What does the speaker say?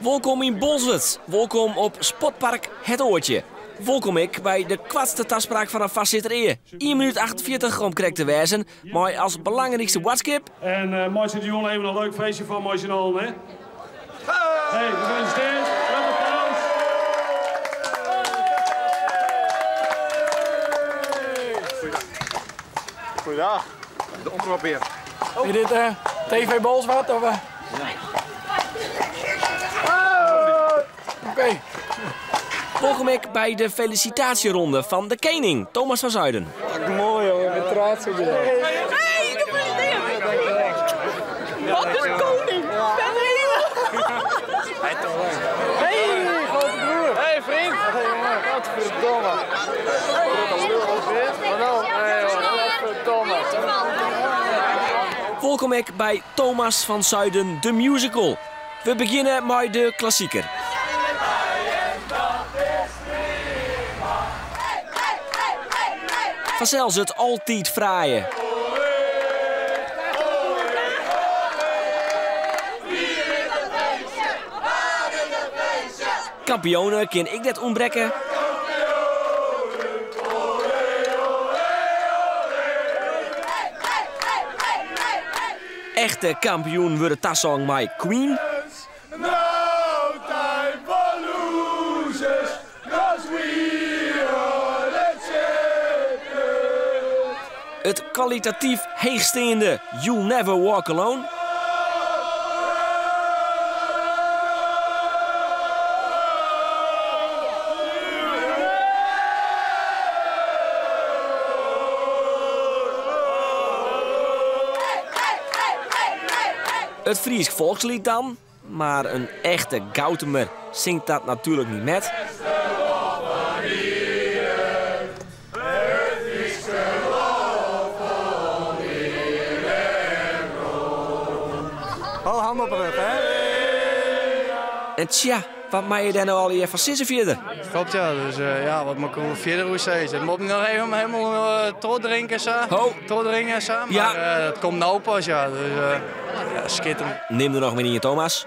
Wolkom yn Bolsward. Wolkom op Sportpark Het Oortje. Wolkom ek by de koartste taspraak fan in foarsitter ea. Ien minút 48 om krekt te wêzen, mei as belangrykste boadskip... En meitsje der jûn even in leuk feestje fan mei syn allen, hè? Hey, gefeliciteerd. Groot applaus. Goeiedag. De omrop weer. Is dit TV Bolsward? Of? Oké. Wolkom ek by de felicitatieronde fan de kening, Thomas van Zuiden. Moai jongen, ik ben trots op jou. Hey, gefeliciteerd! Wat is koning? Hey, grote broer. Hey vriend. Hey jongen, godverdomme. Wat nou? Hey jongen, godverdomme. Wolkom ek by Thomas van Zuiden, de musical. We begjinne mei de klassiker. Fansels it altyd fraaie. Kampioenen kin ik net ûntbrekke. Echte kampioenen wurde tasongen mei Queen. No time for losers, 'cause we are the champions. It kwalitatyf heechsteande You'll Never Walk Alone. It Frysk folksliet dan, mar in echte Goutumer singt dat natuerlik net met. Oh, hand op de rug, hè? En tsja, wat mei je dêr no allegear fan sizze fierder? Klopt ja, dus ja, wat moet ik er fierder oer sizze? Het moet nog even helemaal troch drinke sa. Ho. Trochdrinke sa, mar Ja. het komt no pas ja. Dus ja, skitterend. Nim der noch mar ien, Thomas.